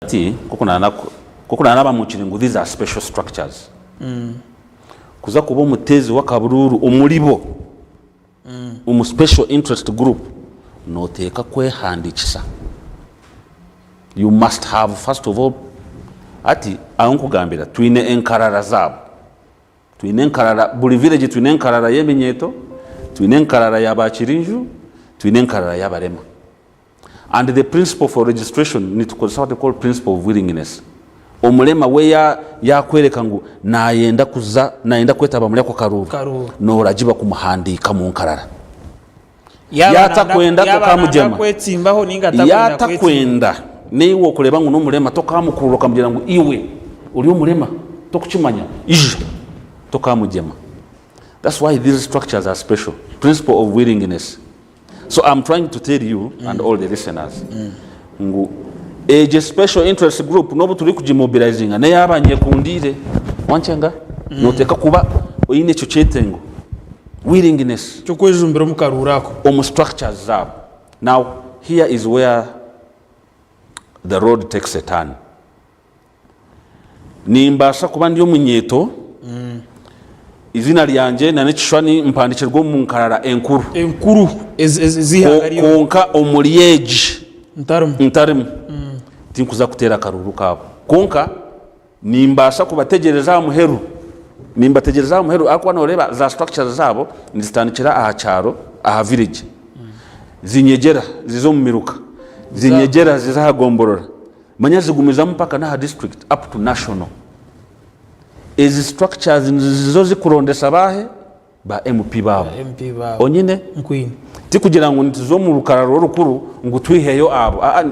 Hati nk'oku naanabamukire ngu these are special structures, kuza kuba omuteezi w'akaburuuru omuribo, omu special interest group, nooteeka kwehandiikisa. You must have first of all, hati ahu nkugambira twine enkarara zaabo. Twine enkarara, buri village twine enkarara y'eminyeeto, twine enkarara ya baakirinju, twine enkarara y'abarema. And the principle for registration nitukozesa what we call principle of willingness. Omurema we yakwereka ngu nayenda kuza, nayenda kwetaba muri ako karuuru, Karuuru. noragiba kumuhandiika mu nkarara. Yaaba nanda Yatakwenda yaaba nanda tokamugyema. kwetsimbaho ninga atakwenda kwetsimbaho. Yatakwenda naiwe okureba ngu n'omurema tokamukurura okamugira ngu iwe ori omurema tokukimanya ija tokamugyema. That's why these structures are special. Principle of willingness. So I'm trying to tell you and all the listeners ngu egyo special interest group n'obu turi kugimobilizinga n'eyabanyekundiire wankyenga noteeka kuba oine ekyo kyetengo willingness Ky'okwejumbira omu karuuru ako. Omu structures zaabo. Now here is where the road takes a turn. Nimbaasa kuba ndi omunyeeto, eiziina ryangye na n'ekishushani mpandikirwe omu nkarara enkuru. Enkuru ez'eihanga ryona. Kwonka omuri egi Ntarimu. Ntarimu, tinkuza kuteera akaruuru kaabo. Kwonka nimbaasa kubategyereza aha muheru, nimbategyereza aha muheru ahakuba nooreeba za structures zaabo nizitandikira aha kyaro, aha village. Zinyegyera ziza omu miruka, zinyegyera ziza aha gomborora. Manya zigumizamu mpaka n'aha district up to national. Ezi structures nizo zikurondesa baahe? Ba MP baabo. Ba MP baabo. Onyine? Nkwine. Tikugira ngu nituza omu rukarara orukuru ngu twiheyo abo. Aa,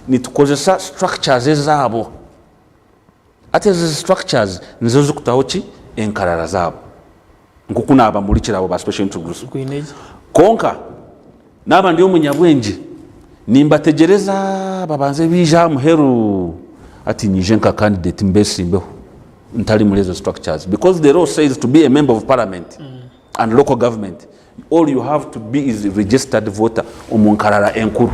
nitukozesa structures ezaabo. Hati ezi structures nizo zikutaho ki? Enkarara zaabo. Nk'oku naabamurikira abo ba special interest groups. Nkwine gye. Kwonka naaba ndi omunyabwengye, nimbategyereza babanze baije aha muheru, hati nyije nka candidate mbesimbeho ntari muri ezo structures because the law says to be a member of parliament and local government all you have to be is registered voter omu nkarara enkuru.